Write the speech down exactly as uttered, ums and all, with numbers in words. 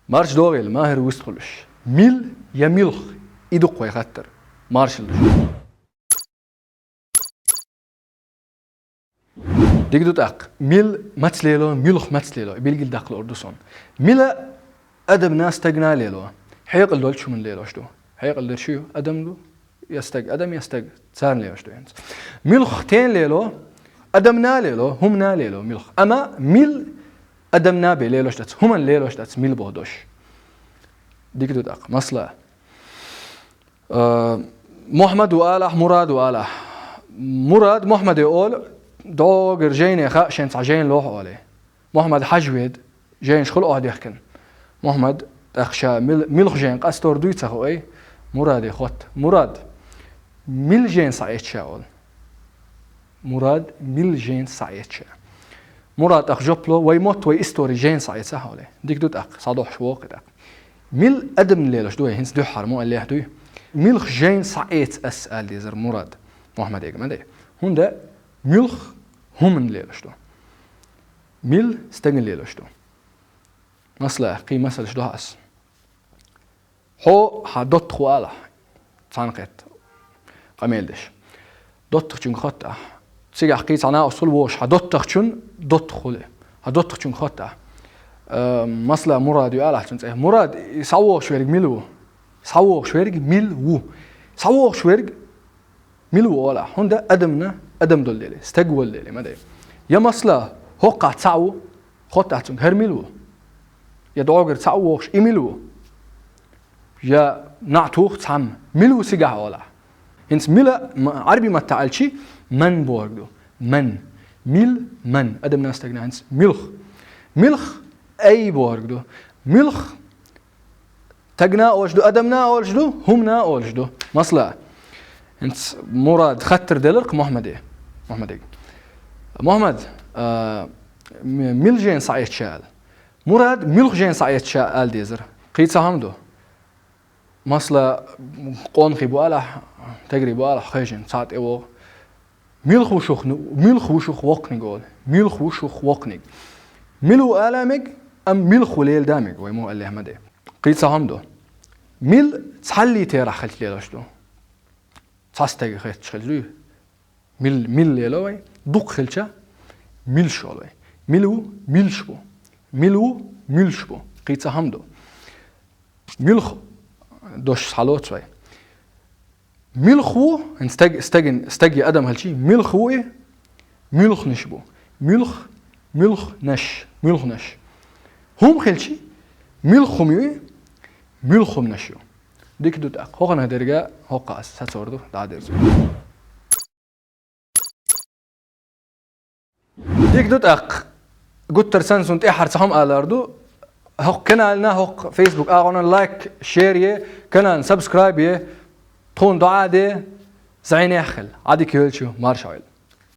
Марша догӀийла, МахӀир вистхуьлуш. Мил я милх? И ду-кх вай хаттар. Маршалла ду шуна. Дика ду тӀаккха. Мил маца лело, милх маца лело, билгалдаккха луур ду суна. Мила адамна, стагна лело. Хьекъал долчу хӀуманна лелош ду. Хьекъал дерг шу ю? Адам ду, я стаг, адам я стаг, царна лелош ду хӀинца. Милх стенна лело? Адамна лело, хӀуманна лело милх. Амма мил адамна бен лелош дац, хӀуманна лелош дац мил боху дош. Дика ду тӀаккха. Масала, э, Мухьаммад ву алахь, Мурад ву алахь. Мурад Мухьаммаде олу, догӀур жайна хаьа шен цхьа жайна лохьа олий. Мухьаммад Хьажвед, жайнаш хуьлу охьадехкина. Мухьаммад, тӀаккха ша мил-, милха жайна къастор дуй ца хуьлу, Мураде хотту. Мурад, мил жайна схьаэцча олу. Мурад, мил жайна схьаэцча. Мурад тӀаккха жоп ло, вай мотт, вай истори жайна схьаэцахь олий. Дика ду тӀаккха, схьадохьуш вокху тӀаккха. Мил адамна лелош ду вай, хӀинца дуьххьара мо аллехь дуй. Милх жайна схьаэца ас, ала дезара Мурад Мухьаммадега, ма дий. ХӀунда милх хӀуманна лелош ду. Мил стагана лелош ду. Масала, кхин масалш дохьа ас. Хьо хьан доттагӀа ву алахь, цхьаьна кхетта къамел деш. ДоттагӀчуьнга хотту ахь. Цигахь кхин цхьа накъост хуьлу вогӀуш, хьан доттагӀчун доттагӀа хуьлу. Хьан доттагӀчуьнга хотту ахь. Э, масала, Мурад ю алахь цуьнан цӀе. Мурад, и схьавогӀуш верг мила ву? СхьавогӀуш верг мила ву? СхьавогӀуш верг мила ву олахь, хӀунда адамна адам долу дели, стаг волу дели, ма дий. Я масала, хӀокхахь цхьаъ ву, хоттахь цуьнга, хӀара мила ву? Я догӀур цхьаъ ву вогӀуш, и мила ву? Я наӀ туху цхьамма, мила ву цигахь олахь. ХӀинца мила м-, Ӏарби маттахь аьлчи, ман бохург ду. Ман. Мил, ман. Адамна, стагна, хӀинца милх. Милх ай бохург ду. Милх стагана олуш ду, адамна олуш ду, хӀуманна олуш ду. Масала, хӀинца Мурад хаттар делира-кх Мухьаммаде. Мухьаммадега. Мухьаммад, а, м-, мил жайна схьаэцча ала. Мурад, милх жайна схьаэцча ала дезара. Кхин цхьа хӀума ду. Масала, къонахий бу алахь, тегри бу алахь, хьешан цхьаъ тӀе вогӀу. Милх ву шух, милх ву шух воккханиг олу. Милх ву шух воккханиг. Мила ву ала мега, амма милх ву леладан мега, вай муха аллехь ма де. Кхин цхьа хӀума ду. Мил цхьаллий терахь хилча лелош ду. Цхьа стаг хетташ хилча дуй. Мил, мил лело вай. Дукха хилча, милш олу вай. Мила ву, милш бу. Мила ву, милш бу. Кхин цхьа хӀума ду. Муьлх дош схьалоцу вай. Муьлх ву, хӀинца стаг, стагин, стаг я адам хилчи, муьлх ву и, муьлхнаш бу. Муьлх, муьлхнаш, муьлхнаш. ХӀума хилчи, муьлх хӀума ю и, муьлххумнаш ю. Дика ду тӀаккха. ХӀокхунах дерг хӀокху ас сацор ду, дӀадерзо. Дика ду тӀаккха. Гуттар санна цунна тӀаьххьара цхьа хӀума алар ду. ХӀокху канална, хӀокху Facebook агӀонан лайк, шер е, канална сабскрайб е, тхуна доӀа де, зӀенех хила. Ӏадика йолчу, марша Ӏойла.